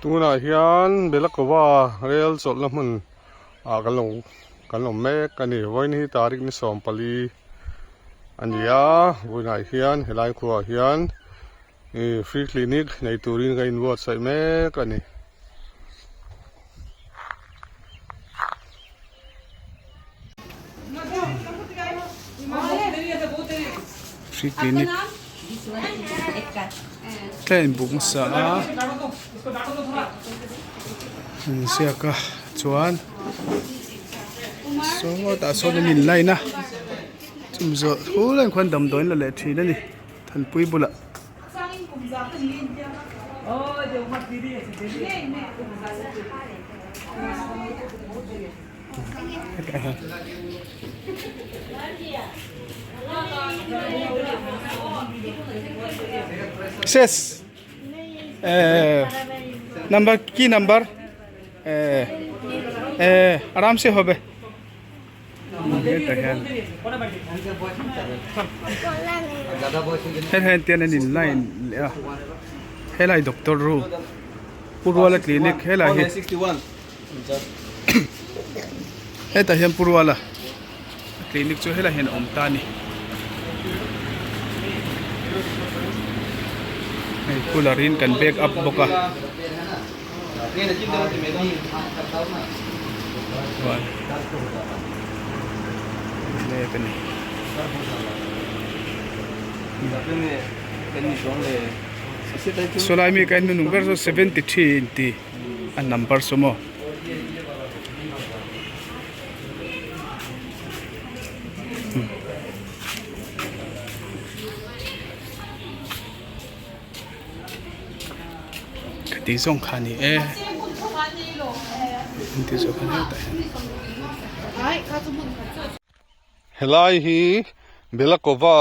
Tunah hian Belakova rel chawlhna hmun ah kan lo kan awm mek a ni. Vawiin hi tarik ni 14 a ni a, vawiinah hian helai khuaah hian ih free clinic nei turin ka inbuatsaih mek a ni. Free clinic tlem inbuk hmasa a an ziak a chuan sawtah sawn an in line a chumi zawh thu leng khuan damdawi an la leh thin a ni thanpui bulah. Ses number ki number aram se hobe hetah hian hetah hian tian an in line leh a helai doctor room Pu Ruala clinic helai hi hetah hian Pu Ruala clinic chu helai hian a awm ta a ni hei cooler in kan back up bawk a. Sawlai mi ka en hnunung ber chu 73 inti a number chu maw. Ka tih zawng kha a ni e an tih zawng kha hetah hian. Helai hi Belakova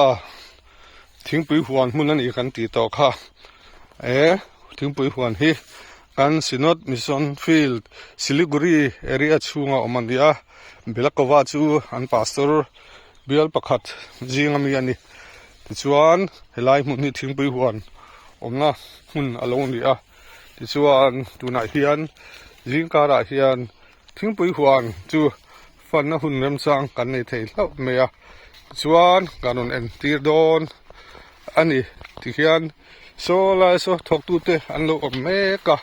thingpui huan hmun a nih kan tih tawh kha e thingpui huan hi kan Synod Mission Field Siliguri area chhunga awm a ni a Belakova chu an pastor bial pakhat zinga mi a ni. Tichuan helai hmun hi thingpui huan awmna hmun a lo ni a tichuan tunah hian zing karah hian thingpui huan chu fanna hun remchang kan nei thei hlauh mai a tichuan kan rawn entir dawn a ni tihian saw lai saw thawktute an lo awm mek a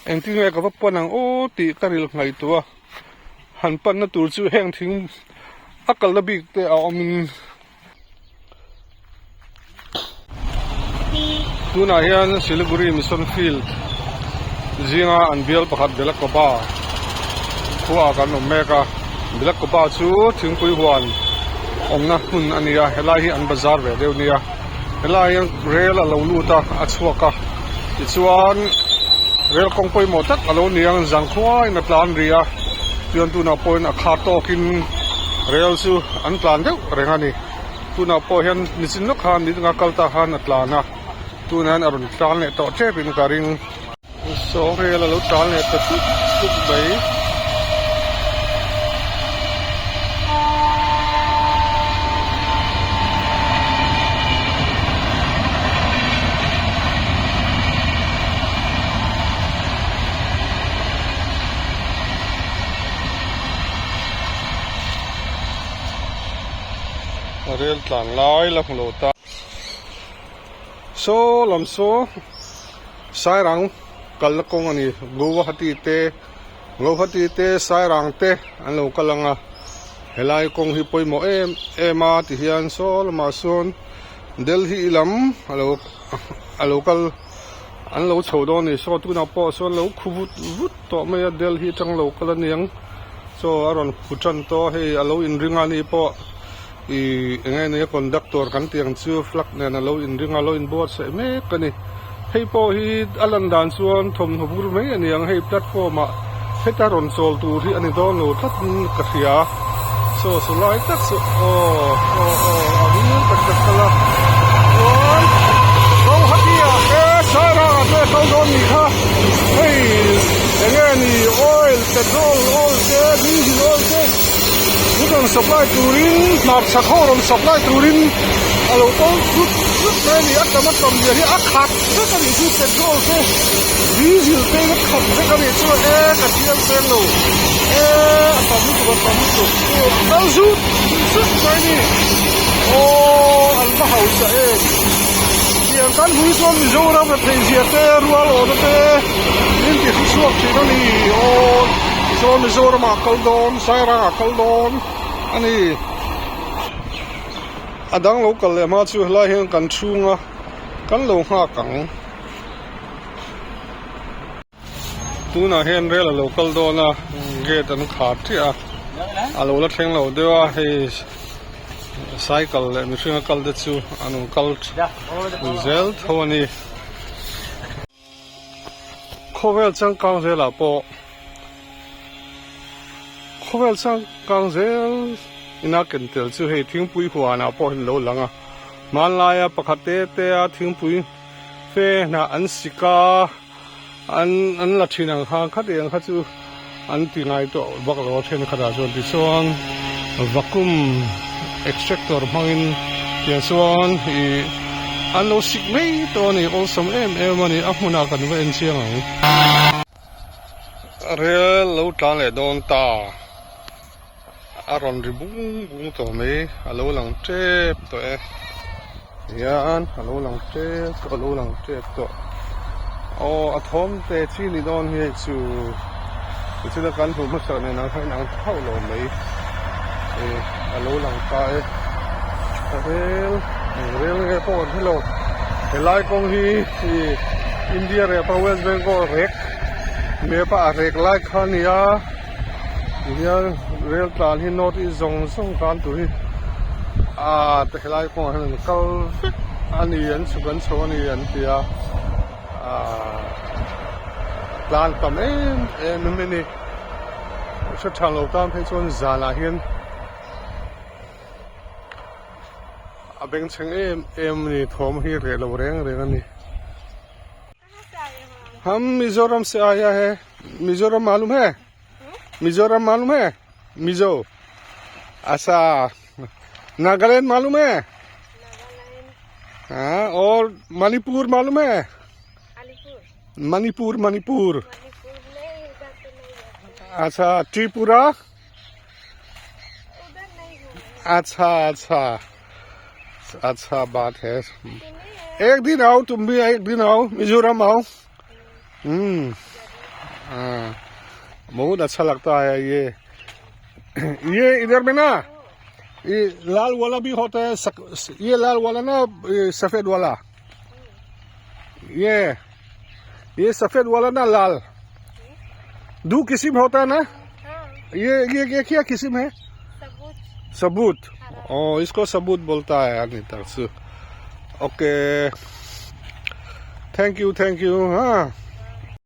engtin nge ka va pan ang aw tih ka rilh ngaihtuah a han panna tur chu heng thing a kalna bik te a awm in tunah hian Siliguri Mission Field zinga an bial pakhat Belakaba khua ah kan awm mek a Belakaba chu thingpui huan awmna hmun a ni a helai hi an bazar ve deuh a nia helai hian rel a lo lut a a chhuak a tichuan rel kawng pawimawh tak a lo ni ang zangkhuaiin a tlan ri a chuan tunah pawhin a khar tawkin rel chu an tlan deuh reng a ni tunah pawh hian nichin lawk khan ni danga kal ta khan a tlan a tunah hian a rawn tlan leh tawh tep in ka ring saw rel a lo tlan leh ta chuk chuk mai. Rel tlan lai la hmu lo ta. Saw lam saw Sairang kalna kawng a ni. Guwahati te Guwahati te Sairang te an lo kal ang a. Helai kawng hi pawimawh em em a ti hian saw lamah sawn Delhi lam a lo a lo kal an lo chho dawn a ni. Saw tunah pawh sawn lo khu vut vut tawh mai a Delhi atang lo kal a niang. Chaw a rawn khu tan tawh a hei a lo inring a ni pawh ih eng nge nia conductor kan tih ang chu flag nen a lo inring a lo inbuatsaih mek a ni hei pawh hi a lan dan chuan thawmhnaw bur mai a ni ang hei platform ah heta rawn chawl tur hi a ni dawn lo tlat in ka hria chaw saw lai tak chu aw aw aw a ring tak tak kal a chuan Guwahati ah te Sairang ah te a kal dawn nih kha hei eng nge ni oil petrol oil te diesel oil te an rawn supply turin hmarchhak ho rawn supply turin a lo kal thut. zut mai a ni a tam a tam zia hi a khat vek a nih chu petrol te diesel te in a khat vek a nih chu e ka thiam seng lo e a tam lutuk a tam lutuk chu a kal zut zut mai a ni aw an va hausa em tiang kan hmu hi chuan Mizoram a theih zia te rual awhna te min ti hre chhuak thin a ni aw tichuan Mizoram ah kal dawn Sairang ah kal dawn a ni. A dang lo kal leh hma chu helai hian kan chhung a kan lo nghak ang. Tunah hian rel a lo kal dawn a gate an khar chiah a a lo la thleng lo deuh a hei cycle leh mihring a kal te chu an rawn kal zel tho a ni. Khawvel changkang zelah pawh khawvel changkang zel ina ken tel chu hei thingpui huanah pawh an lo lang a hmanlaia pakhat te te a thingpui fe hnah an sik a an an la thin ang khan khatiang kha chu an ti ngai tawh vak lo a thenkhatah chuan tichuan vacuum extractor hmangin tiang chuan ih an lo sik mai tawh a ni awlsam em em a ni a hmunah kan va en chiang ang. Rel lo tlan leh dawn ta a rawn ri bung bung tawh mai a lo lang tep tawh e hian a lo lang tep tawh a lo lang tep tawh aw a thawm te chi ni dawn hi hei chu tichuan a kan hmuh hmasak nen ang khan inang thauh lo mai ih a lo lang ta e rel eng rel nge pawh kan hre lo helai kawng hi ih India rep a West Bengal rek map a a rek lai kha a ni a. Tihian rel tlan hi north east zawng zawng tan tur hi aaa ti helai kawngah hian an kal vek a ni an chhuk an chho a ni an ti a aaa tlan tam em em a ni hre tha lo tan phei chuan zanah hian a bengchheng em em a ni thawm hi reh lo reng reng a ni. Ham Mizoram se aaya hai Mizoram malum hai Mizoram malum hai Mizo acha Nagaland malum hai हाँ और मणिपुर मालूम है मणिपुर मणिपुर अच्छा त्रिपुरा अच्छा अच्छा अच्छा बात है एक दिन आओ तुम भी एक दिन आओ मिजोरम आओ हम्म हाँ बहुत अच्छा लगता है ये ये इधर में ना ये लाल वाला भी होता है सक, ये लाल वाला ना ये सफेद वाला ये ये सफेद वाला ना लाल दो किस्म होता है ना हाँ ये ये, ये क्या किस्म है सबूत सबूत ओ इसको सबूत बोलता है Anita okay thank you thank you हाँ